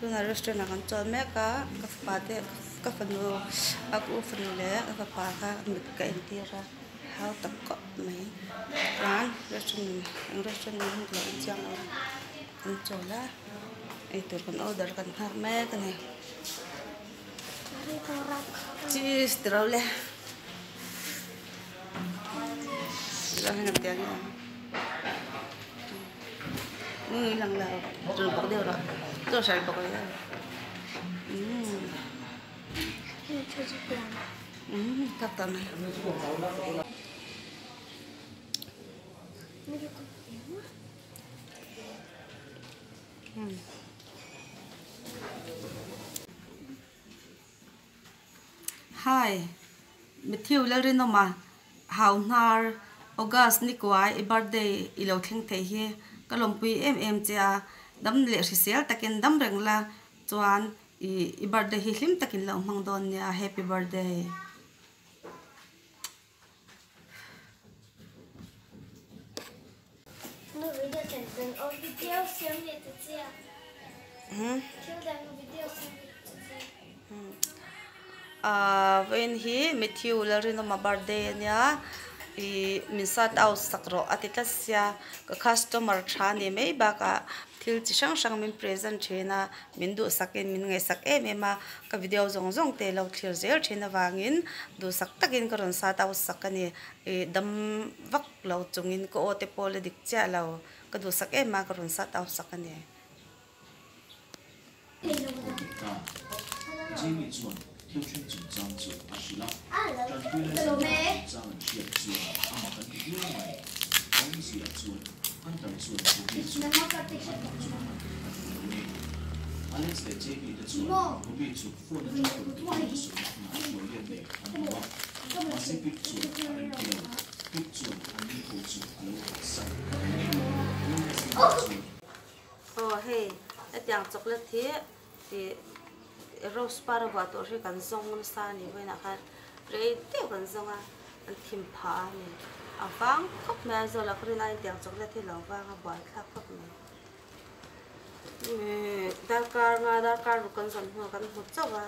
Tunah restaurant ah kan chawl mek a ka fapa te ka fanu a u fanu leh ka fapa kha mit ka entir a hau tak khawp mai chuan restaurant eng restaurant nge hmuh loh chiang lo kan chawl a eitur kan order kan nghak mek a ni cheese ti ro le. Hi Matthew Lalrinawma Hauhnar August Nikuai i birthday i lo thleng thei hi ka lawmpui em em che a, dam leh hrisel takin dam reng la chuan i i birthday hi hlim takin lo hmang dawn nia happy birthday. Ahh vawiin hi Matthew Lalrinawma birthday a nia ih min shout out sak rawh a ti tlat sia ka customer tha a nih mai bakah thil chi hrang hrang min present thin a min duhsakin min ngaihsak em em a ka video zawng zawng te lo thlir zel thin avangin duhsak takin ka rawn shout out sak a ni ih dam vak lo chungin ka aw te pawh la dik chiah lo ka duhsak em a ka rawn shout out sak a ni. Jamie chuan thil thleng chungchang chu a hrilh a, tanpui lai zirlai chungchang an hriat chuan amah kan ti viau mai. Awmzia chuan Hunter chuan Bobby chu a hnawh chu a man a duh lo ni. Alex leh Jamie te chuan Bobby chu phone atang rawn bikin a sawmna hmunah hruai let leh an duh a, mahse Pip chuan a remti lo. Pip chuan an ni ho chu a lo kalsan a lo ni. Lawrence lamah chuan. Aw hei hetiang chocolate hi ih rose par a vuah tur hi kan zawng nasa a ni vawiinah khan rei deuh kan zawng a an thim phah a ni a vang khawp mai a zawlah ka rin aiin tiang chocolate hi lo vang a buai thlak khawp mai ih darkar nga darkar ruk kan zawn hnuah kan hmu chauh a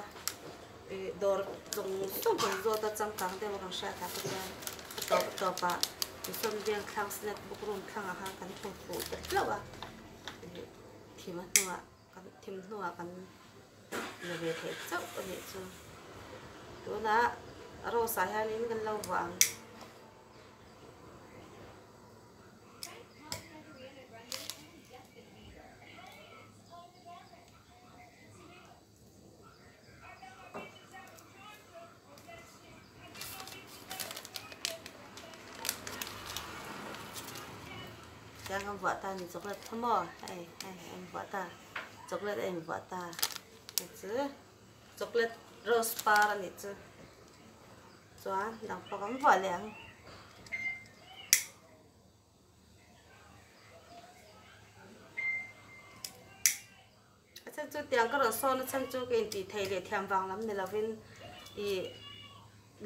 ih dawr zawng zawng kan zawt a changkang deuh a kan hriat ah te chuan a tawp tawpah tisawn biang thlang snack book room thlangah khan kan hmu fuh ta hlauh a. Thim a hnuah kan thim hnuah kan la ve theih chauh a nih chu. Tunah rose ah hianin kan lo vuah ang. Tiang an vuah ta ni chocolate kha maw hei hei an vuah ta chocolate a invuah ta hei chu chocolate rose par a nih chu chuan dang pawh kan vuah leh ang. A chhan chu tiang ka rawn sawn a chhan chu ka intih theih leh thiam vang lam ni lovin ih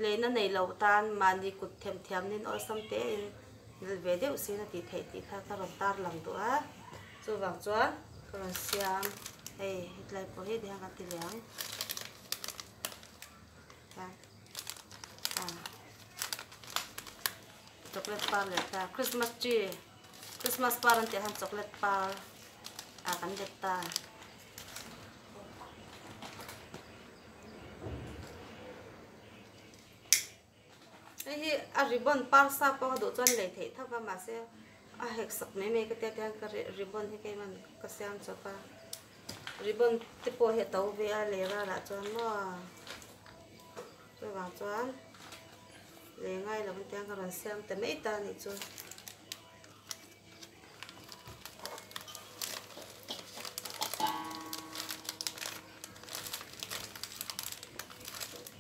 leina nei lo tan mahni kut them thiamnin awlsam te in nil ve deuh sin a tih theih tih kha ka rawn tar lang duh a, chuvang chuan ka rawn siam hei hetlai pawh hi tihian kan ti leh ang chocolate par leh ta christmas tree christmas par an tih ah hian chocolate par. Ah kan let ta. Hei hi a ribbon par sa pawh ka duh chuan lei theih tho va mahse a hek sak mai mai ka tia tiang ka ribbon hi keimah ka siam chawp a ribbon te pawh hi a to ve a lei ralah chuan maw chuvang chuan lei ngai lo tiang ka rawn siam ta mai ta a nih chu.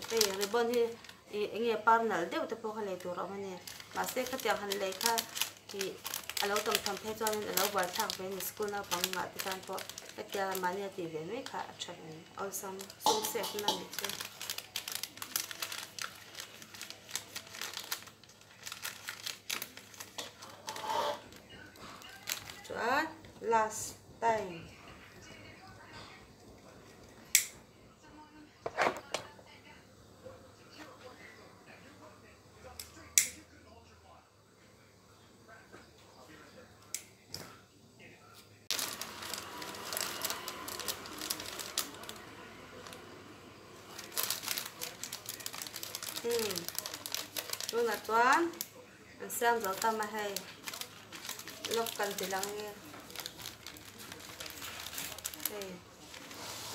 Hei ribbon hi ih eng nge par nalh deuh te pawh kha lei tur a awm a ni mahse khatiang han lei kha ih a lo tam tham phei chuanin a lo buai thlak ve a ni school naupang ngah te tan pawh hetia mahni a tih ve mai kha a tha ve awlsam sum save na nih chu. Chuan last time. Chuan an siam zo ta mai hei lawk kan ti lang nge hei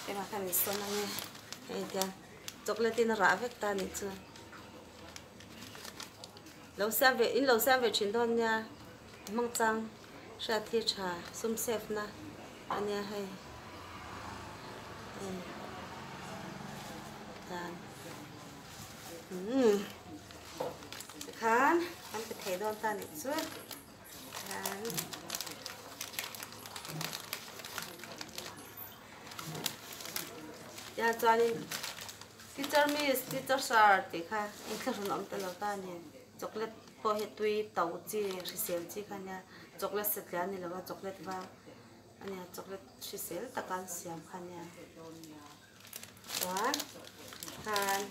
engah khan in sawn ange hei tiang chocolate in a rah vek ta anih chu lo siam ve in lo siam ve thin dawn nia hmang chang hriat hi tha sum save na ania hei hei tan. Umm tikhan kan pe thei dawn ta nih chu khan ya chuanin teacher miss teacher sir tih kha inthlahrun awm ta lo ta a ni chocolate pawh hi tui to chi hrisel chi kha nia chocolate satliah a ni lo a chocolate var a nia chocolate hrisel taka an siam kha a nia. Chuan khan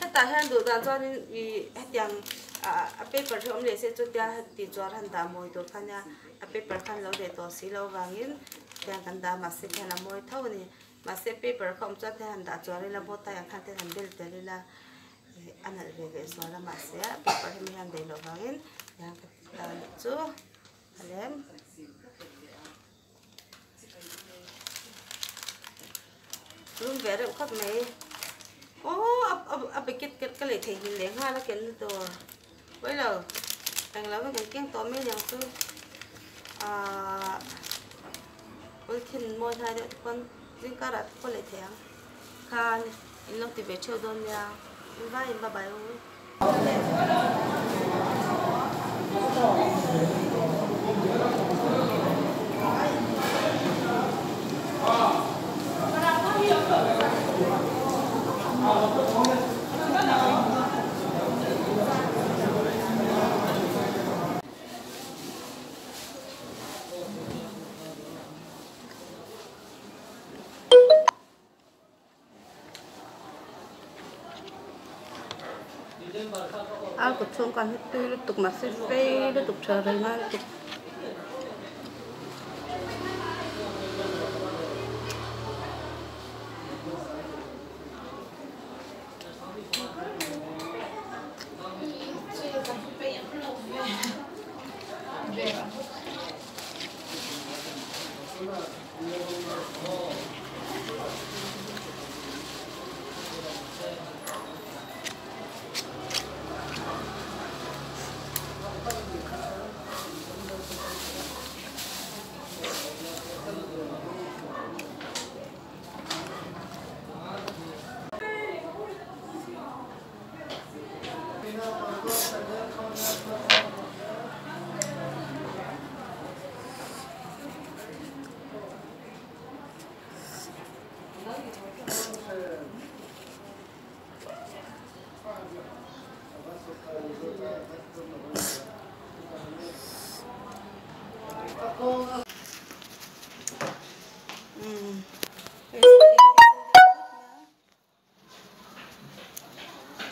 hetah hian duh dan chuanin ih hetiang a paper hi awm leh se chutia ti chuar han dah mawi tur kha nia a paper khan lo leh tawh si loh avangin tiang kan dah a mahse khian a mawi tho a ni mahse paper kha awm chuan tiang han dah chuar ila bow tie ang khan te han bel tel ila ih a nalh ve leh zual a mahse a paper hi mi hian daih loh avangin tiang ka ti ta a nih chu a lem. Lum ve reuh khawp mai aw a packet ka lei thei hmel leh nghal a ken na tur pawi lo englo vek an keng tawh mai aniang chu ahh polythene mawi hlai deuh te pawn zing karah te pawh lei thei ang khan in lo ti ve theuh dawn nia in vai in bye bye u. A kut chhung khan hi tui lutuk mahse fei lutuk tha rei ngai lutuk.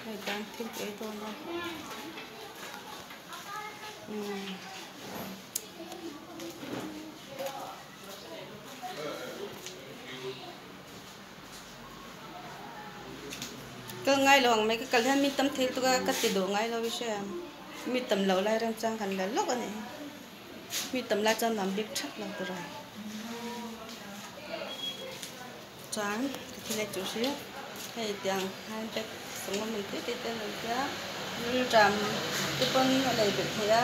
Hei tan thil ei dawn a umm ka ngai lo ang mai ka kal hian mi tam thei lutuk a ka ti duh ngai lo i hria mi tam loh lai remchang kan la lawk a ni mi tam lai chuan nuam bik thak lo tur a. Chuan ka thil ei tur hi hei tiang handbag sawmngaw man te te te an rawn tia rilṭam te pawn a lei belh theih a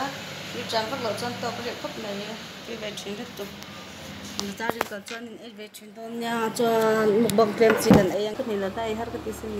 rilṭam vak loh chuan tawk reuh khawp mai tui ve thin vek tur bazar in kal chuan in ei ve thin dawn nia chuan mukbang tlem chi kan ei ang ka ni lo ta ei har ka ti sin.